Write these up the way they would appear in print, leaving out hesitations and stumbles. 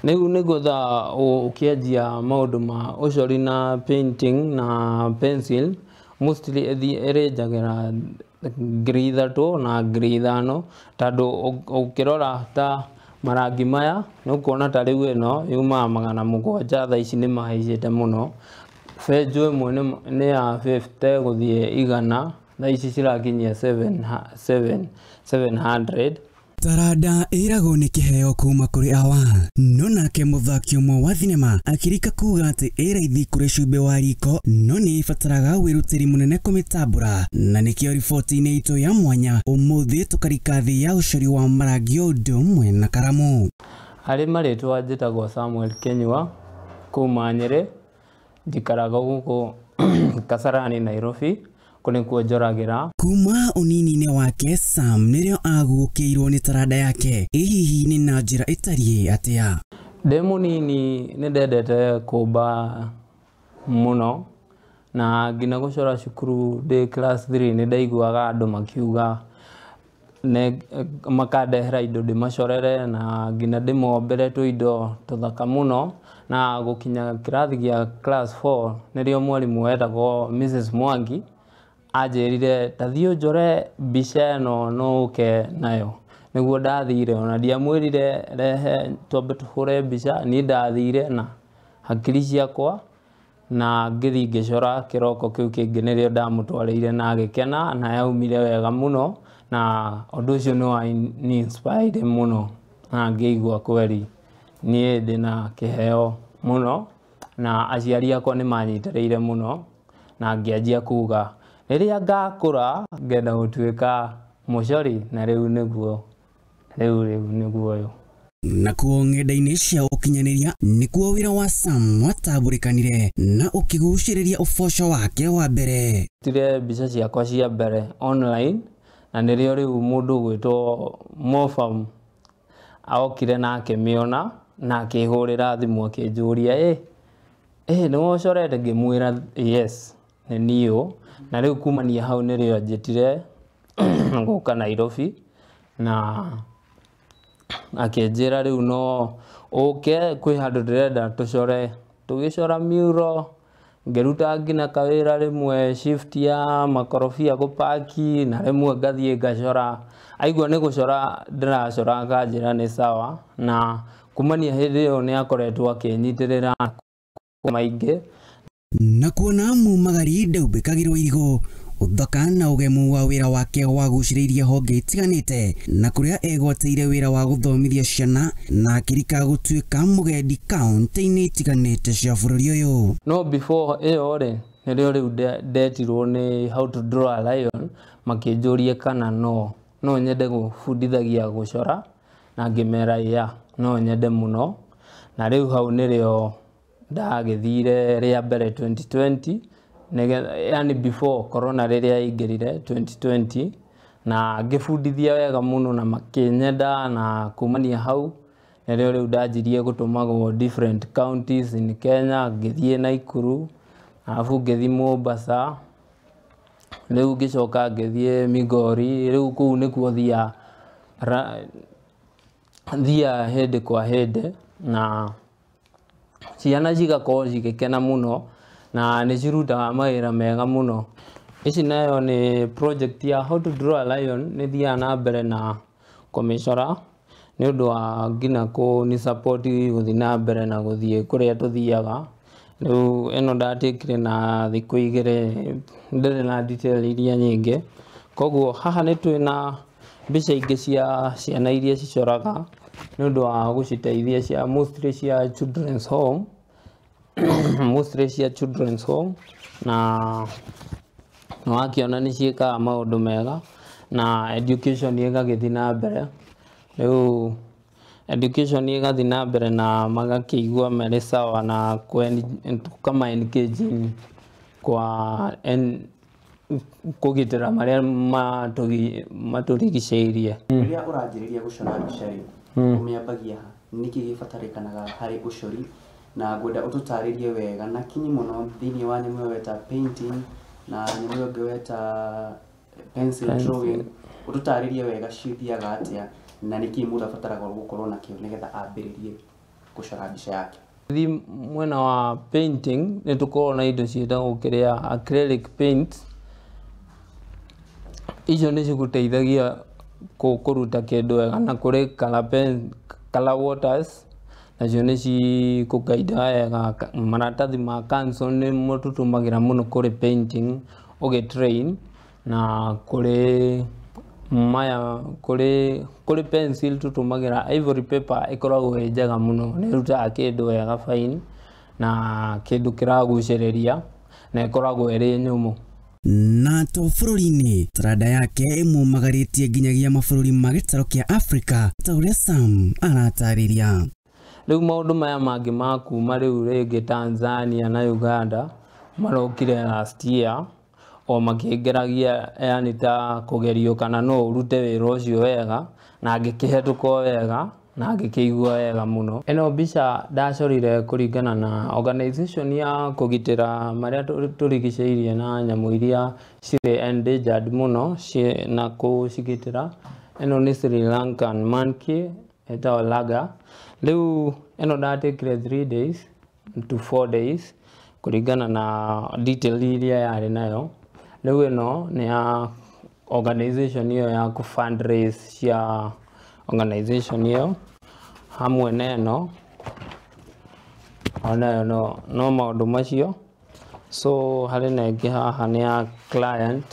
Rĩu nĩgetha ũkĩanjia maũndũ ma ũcori na painting na pencil, mostly ĩrĩnjagĩra 3,000 na 5,000, tondũ ũkĩrora ta marangi maya nĩ ũkuona ta rĩu ĩno yumaga 700, thaa ici nĩ mahaicĩte mũno. Benjũ ĩmwe nĩ ya 50 gũthiĩ 100, thaa ici cirakinyia 700. Taranda ĩragwo nĩ kĩheo kuma kũrĩ awa, no nake mũthaki ũmwe wa thinema akĩrika kuga atĩ ĩ raithi kũrĩ cumbĩ wa riko, no nĩ ĩbataraga wĩrutĩri mũnene kũmĩtambũra, na nĩkĩo riboti-inĩ itũ ya mwanya ũmũthĩ tũkarika thĩ ya ũcori wa marangi o ũndũ ũmwe na karamu. Harĩ marĩtwa njĩtagwo Samuel Kinyua kuma Nyĩrĩ, njikaraga gũkũ Kasarani, Nairobi, kũu nĩkuo njoragĩra. Kuma ũnini-inĩ wake Sam nĩrĩo aguũkĩirwo nĩ taranda yake, ĩ hihi nĩ na njĩra ĩtariĩ atĩa? Ndĩ mũnini nĩ ndendete kũmba mũno na nginya gũcora cukuru ndĩ class 3 nĩ ndaiguaga andũ makiuga makandehera indo ndĩmacorere na nginya ndĩmombere tũindo tũthaka mũno, na gũkinya kĩrathi gĩa class 4 nĩrĩo mwarimũ wetagwo Mrs Mwangi anjĩrire ta thiĩ ũnjore mbica ĩno no ũke nayo. Nĩguo ndathire, ona ndiamwĩrire rehe twambe tũhũre mbica, niĩ ndathire na hakiri ciakwa na ngĩthiĩ ngĩcora kĩroko kĩu kĩngĩ nĩrĩo ndamũtwarĩire na agĩkena na yaumire wega mũno, na ũndũ ũcio nĩ wa inspired mũno na ngĩigua kweri niĩ ndĩna kĩheo mũno, na aciari akwa nĩ manyitĩrĩire mũno na ngĩanjia kuga rĩrĩa ngakũra ngenda gũtuĩka mũcori, na rĩu nĩguo rĩu nĩguo ũyũ. Nakuo ng'enda-inĩ cia ũkinyanĩria nĩkuo wĩra wa Sam watambũrĩkanire na ũkĩgucĩrĩria ũboco wake wa mbere. Tire mbica ciakwa cia mbere online, na nĩrĩo rĩu mũndũ ũgwĩtwo Mofam okire na akĩmĩona na akĩhũrĩra thimũ akĩnjũria nĩwe ũcorete? Ngĩmwĩra yes, nĩ niĩ ũyũ. Na rĩu kumania hau nĩrĩo anjĩtire gũka Nairobi na akĩnjĩra rĩu no ũke kwĩ handũ ndĩrenda tũcore. Tũgĩcora mural, ngĩruta nginya kawĩra rĩmwe shift ya makorobia gũpaki, na rĩmwe ngathiĩ ngacora. Aigua nĩ gũcora ndĩracora akanjĩra nĩ sawa, na kumania hĩndĩ ĩyo nĩ akoretwo akĩnyitĩrĩra maingĩ. Na kuona mumagari ndaumbĩkagĩrwo irigũ, ũthaka na ũgemu wa wĩra wake wagucĩrĩirie honge itiganĩte, na kũrĩa egwatĩire wĩra wa gũthomithia ciana na akĩrika gũtuĩka mũgendi kaunti-inĩ itiganĩte cia bũrũri ũyũ. No before ĩyo rĩ, nĩrĩo rĩu ndetirwo nĩ How to Draw a Lion, makĩnjũria kana no nyende gũbundithagia gũcora, na ngĩmera yeah, no nyende mũno. Na rĩu hau nĩrĩo ndagĩthire rĩa mbere 2020, nĩgetha, yani before corona rĩrĩa yaingĩrire 2020, na ngĩbundithia wega mũno na makĩnyenda, na kumania hau nĩrĩo rĩu ndanjirie gũtũmagwo different counties in Kenya, ngĩthiĩ Nakuru, arabu ngĩthiĩ Mombasa, rĩu ngĩcoka ngĩthiĩ Migori, rĩu kũu nĩkuo thiaga hĩndĩ kwa hĩndĩ, na ciana cigakorwo cigĩkena mũno na nĩ cirutaga mawĩra mega mũno. Ici nayo nĩ project ya How to Draw a Lion, nĩ thiaga na mbere na kũmĩcora nĩ ũndũ wa nginya kũni support gũthiĩ na mbere na gũthiĩ kũrĩa tũthiaga. Rĩu ĩno ndatikire na thikũ igĩrĩ, ndĩrĩ na detail iria nyingĩ, koguo haha nĩ twĩna mbica ingĩ cia ciana iria cicoraga nĩ ũndũ wa gũciteithia, cia mostly cia children's home, mostly cia children's home, na nĩ wakĩona nĩ ciĩkaga maũndũ mega na education ĩgagĩthiĩ na mbere. Rĩu education ĩgathiĩ na mbere na magakĩigua marĩ sawa na kama engaging kwa kũgitĩra marĩa matũrigicĩirie. Rĩrĩa ũranjĩrĩria gũcora mbica rĩ, ũmĩambagia ha? Nĩkĩ gĩbatarĩkanaga harĩ ũcori? Na ngwenda ũtũtarĩrie wega na kinyi mũno thĩinĩ wa nyamũ ĩyo weta painting na nyamũ ĩyo ĩngĩ weta pencil drawing, ũtũtarĩrie wega cithiaga atĩa na nĩkĩ mũndũ abataraga gũkorwo nakĩo nĩgetha ambĩrĩrie. gũcora mbica yake. Thi mwena wa painting nĩ tũkoragwo na indo ciĩtagwo kĩrĩa acrylic paint. Icio nĩ cigũteithagia kũruta kĩndũ wega, na kũrĩ color pen, color waters nacio nĩ cikũgaida wega. Maratathi ma Canson nĩmo tũtũmagĩra mũno kũrĩ painting ũgĩ train, na kũrĩ maya kũrĩ pencil tũtũmagĩra ivory paper, ĩkoragwo ĩ njega mũno, nĩ ĩrutaga kĩndũ wega fine na kĩndũ kĩragucĩrĩria na ĩkoragwo ĩrĩ nyũmũ. Na to bũrũri-inĩ, taranda yake ĩmumagarĩtie nginyagia mabũrũri ma gĩtarũ kĩa Afrika ta ũrĩa Sam aratarĩria. Rĩu maũndũ maya mangĩ ma kuma rĩu rĩngĩ Tanzania na Uganda marokire last year o makĩngeragia, yani ta kũgerio kana no ũrute wĩra ũcio wega, na ngĩkĩhetũka o wega na ngĩkĩigua wega mũno. Ĩno mbica ndacorire kũringana na organization ya kũgitĩra marĩa tũrigicĩirie na nyamũ iria cirĩ endangered mũno na kũcigitĩra. Ĩno nĩ Sri Lankan monkey ĩtagwo Laga. Rĩu ĩno ndatekire 3 days to 4 days kũringana na detail iria yarĩ nayo. Rĩu ĩno nĩ ya organization ĩyo ya kũ fundraise cia organization ĩyo, hamwe na ĩno onayo no maũndũ macio. So harĩ na ĩngĩ haha nĩ ya client,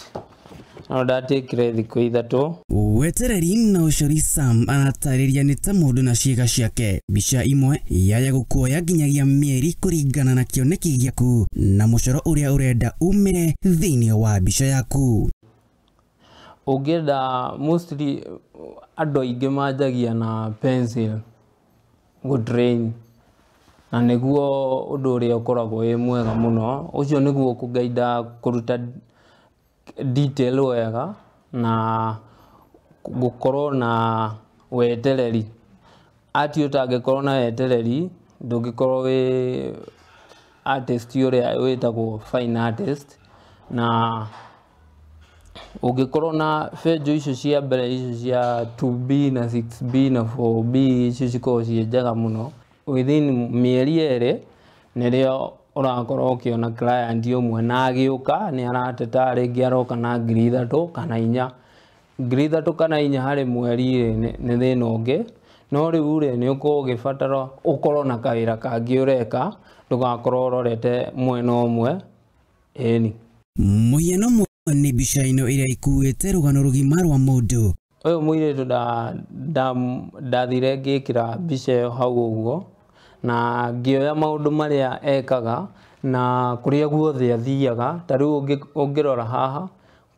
no ndatekire thikũ 3. Wetereri na ũcori Sam aratarĩria nĩ ta mũndũ na ciĩga ciake. Mbica imwe yaya gũkuoya nginyagia mĩeri kũringana na kĩoneki gĩaku na mũcoro ũrĩa ũrenda umĩre thĩinĩ wa mbica yaku. Ũngĩenda mostly andũ aingĩ manjagia na pencil gũ train, na nĩguo ũndũ ũrĩa ũkoragwo wĩ mwega mũno. Ũcio nĩguo ũkũgaida kũruta detail wega na gũkorwo na wetereri. Ati ũtangĩkorwo na wetereri ndũngĩkorwo wĩ artist ũrĩa wĩtagwo fine artist. Na ũngĩkorwo na benjũ icio cia mbere icio cia 2B na 6B na 4B, icio cikoragwo ciĩ njega mũno. Within mĩeri 2 nĩrĩo ũrakorwo ũkĩona client ũmwe, na agĩũka nĩ arateta rĩngĩ aroka na 3,000 kana 4. 3,000 kana 4 harĩ mweri rĩ, nĩ thĩna ũngĩ. No rĩu rĩ, nĩ ũkorwo ũgĩbatara ũkorwo na kawĩra kangĩ ũreka, ndũgakorwo ũrorete mwena ũmwe. Ĩni. Mũhiano mũno nĩ mbica ĩno ĩrĩa ĩkuĩte rũgano rũgima rwa mũndũ. Ũyũ mũirĩtu ndathire ngĩkĩra mbica ĩyo hau ũguo, na ngĩoya maũndũ marĩa ekaga na kũrĩa guothe athiaga. Ta rĩu ũngĩrora haha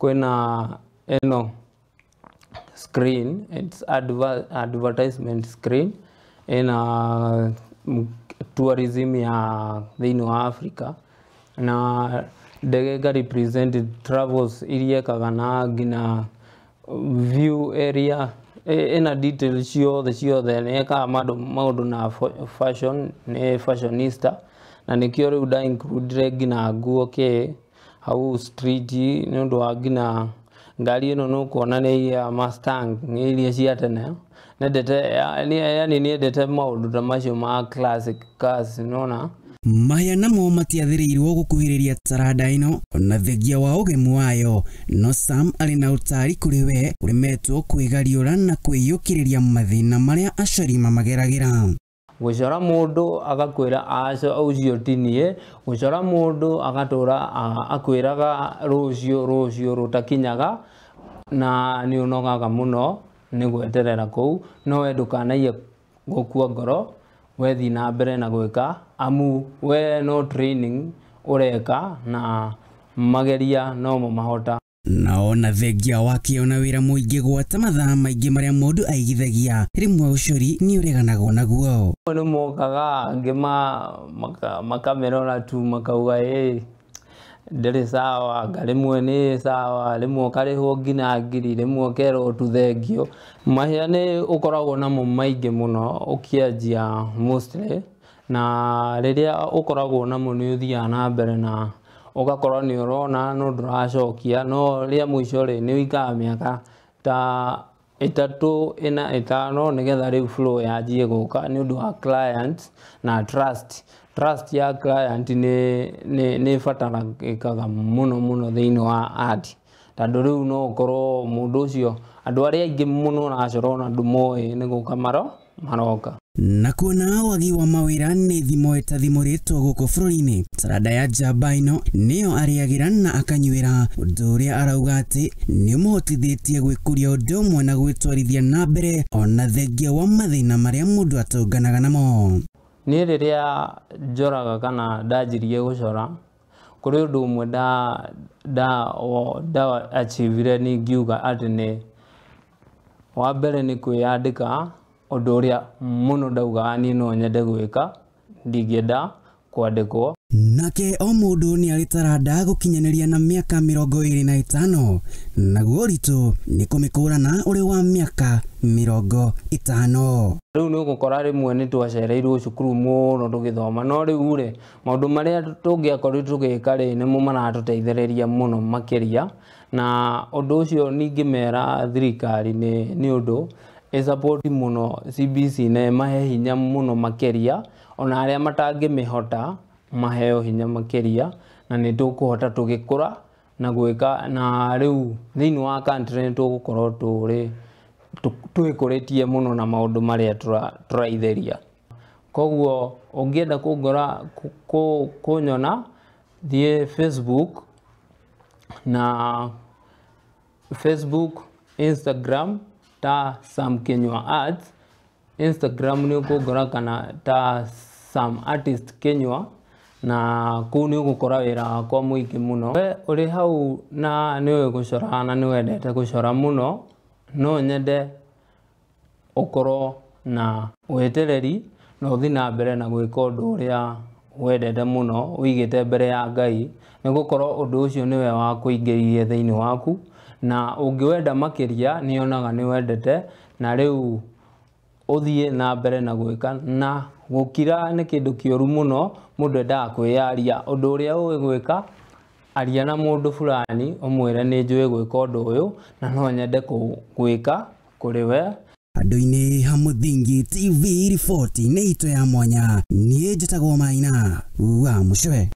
kwĩna ĩno screen, it's advertisement screen ĩna tourism ya thĩinĩ wa Africa, na ndege ĩka represent travels iria ekaga na nginya view area ĩna details ciothe ciothe. Nĩ ekaga maũndũ na fashion, nĩ fashionista, na nĩkĩo rĩu nda include nginya nguo kĩ hau street, nĩ ũndũ wa nginya ngari ĩno nĩ ũkuona nĩ ya Mustang, nĩ iria cia tene. Nendete, yani nĩendete maũndũ ta macio ma classic cars, nĩwona. Maya namo matiathĩrĩirwo gũkuhĩrĩria taranda ĩno ona thengia wa ũgemu wayo, no Sam arĩ na ũtaari kũrĩ we ũremetwo kwĩgariũra na kwĩyũkĩrĩria mathĩna marĩa acori mamageragĩra. Gũcora mũndũ agakwĩra aca ũcio ti niĩ, gũcora mũndũ agatũra akwĩraga rũciũ rũciũ rũtakinyaga, na nĩ ũnogaga mũno nĩ gweterera kũu. No we ndũkanaiye gũkua ngoro, we thiĩ na mbere na gwĩka, amu we no training ũreka na mageria nomo mahota. Na ona thengia wake ona wĩra mũingĩ gwata mathaa maingĩ marĩa mũndũ aigithagia, rĩmwe ũcori nĩ ũreganagwo naguo. Nĩ mokaga angĩ makamĩrora tu makauga ĩ ndĩrĩ sawa, anga rĩmwe nĩ sawa, rĩmwe ũkarĩhwo nginya ngiri, rĩmwe ũkerwo tu thengio. Mahĩa nĩ ũkoragwo namo maingĩ mũno ũkĩanjia mostly, na rĩrĩa ũkoragwo namo nĩ ũthiaga na mbere na ũgakorwo nĩ ũrona no ndũracokia, no rĩa mũico rĩ, nĩ ũikaraga mĩaka ta 3 4 5 nĩgetha rĩu flow yanjie gũka nĩ ũndũ wa client na trust. Trust ya client nĩ ĩbatarĩkaga mũno mũno thĩinĩ wa art, tondũ rĩu no ũkorwo mũndũ ũcio andũ arĩa aingĩ mũno ũracora ona ndũmoĩ nĩ gũka maroka. Na kuona wagi wa mawĩra nĩ thimo ĩtathimũrĩtwo gũkũ bũrũri-inĩ, taranda ya njamba ĩno nĩyo arĩagĩra na akanyuĩra, ũndũ ũrĩa arauga atĩ nĩ ũmũhotithĩtie gwĩkũria ũndũ ũmwe na gwĩtwarithia na mbere ona thengia wa mathĩna marĩa mũndũ atũnganaga namo. Niĩ rĩrĩa njoraga kana ndanjirie gũcora, kũrĩ ũndũ ũmwe nda achievire ningiuga atĩ nĩ wa mbere nĩ kwĩyandĩka ũndũ ũrĩa mũno ndaugaga niĩ no nyende gwĩka, ndingĩenda kwandĩkwo. Nake o mũndũ nĩ arĩ taranda gũkinyanĩria na mĩaka 25, naguo ũritũ nĩ kũmĩkũrana ũrĩ wa mĩaka 50. Rĩu nĩ ũgũkora rĩmwe nĩ twacereirwo cukuru mũno tũgĩthoma, no rĩu rĩ maũndũ marĩa tũngĩakorirwo tũgĩka rĩ nĩmo maratũteithĩrĩria mũno makĩria, na ũndũ ũcio ningĩmera thirikari nĩ ũndũ ĩ-support mũno CBC na ĩmahe hinya mũno makĩria, ona arĩa matangĩmĩhota maheo hinya makĩria, na nĩ tũkũhota tũgĩkũra na gwĩka, na rĩu thĩinĩ wa country nĩ tũgũkorwo twĩkũrĩtie mũno na maũndũ marĩa tũraitheria. Koguo ũngĩenda kũngora kũnyona, thiĩ Facebook na Facebook, Instagram ta Sam Kinyua Arts. Instagram nĩ ũkũngora kana ta Sam Artist Kinyua, na kũu nĩ ũgũkora wĩra wakwa mũingĩ mũno. We ũrĩ hau na nĩ ũĩ gũcora na nĩ wendete gũcora mũno, no nyende ũkorwo na wetereri na ũthiĩ na mbere na gwĩka ũndũ ũrĩa wendete mũno ũigĩte mbere ya Ngai, nĩ gũkorwo ũndũ ũcio nĩwe wakũingĩririe thĩinĩ waku, na ũngĩwenda makĩria nĩ onaga nĩ wendete, na rĩu ũthiĩ na mbere na gwĩka. Na gũkira nĩ kĩndũ kĩũru mũno, mũndũ endaga kwĩyaria ũndũ ũrĩa ũĩ gwĩka, aria na mũndũ fulani ũmwĩre nĩ njũĩ gwĩka ũndũ ũyũ na no nyende gwĩka kũrĩ we. Andũ-inĩ ha Mũthingi TV riboti nĩ itũ ya mwanya. Niĩ njĩtagwo Maina wa Mũcwe.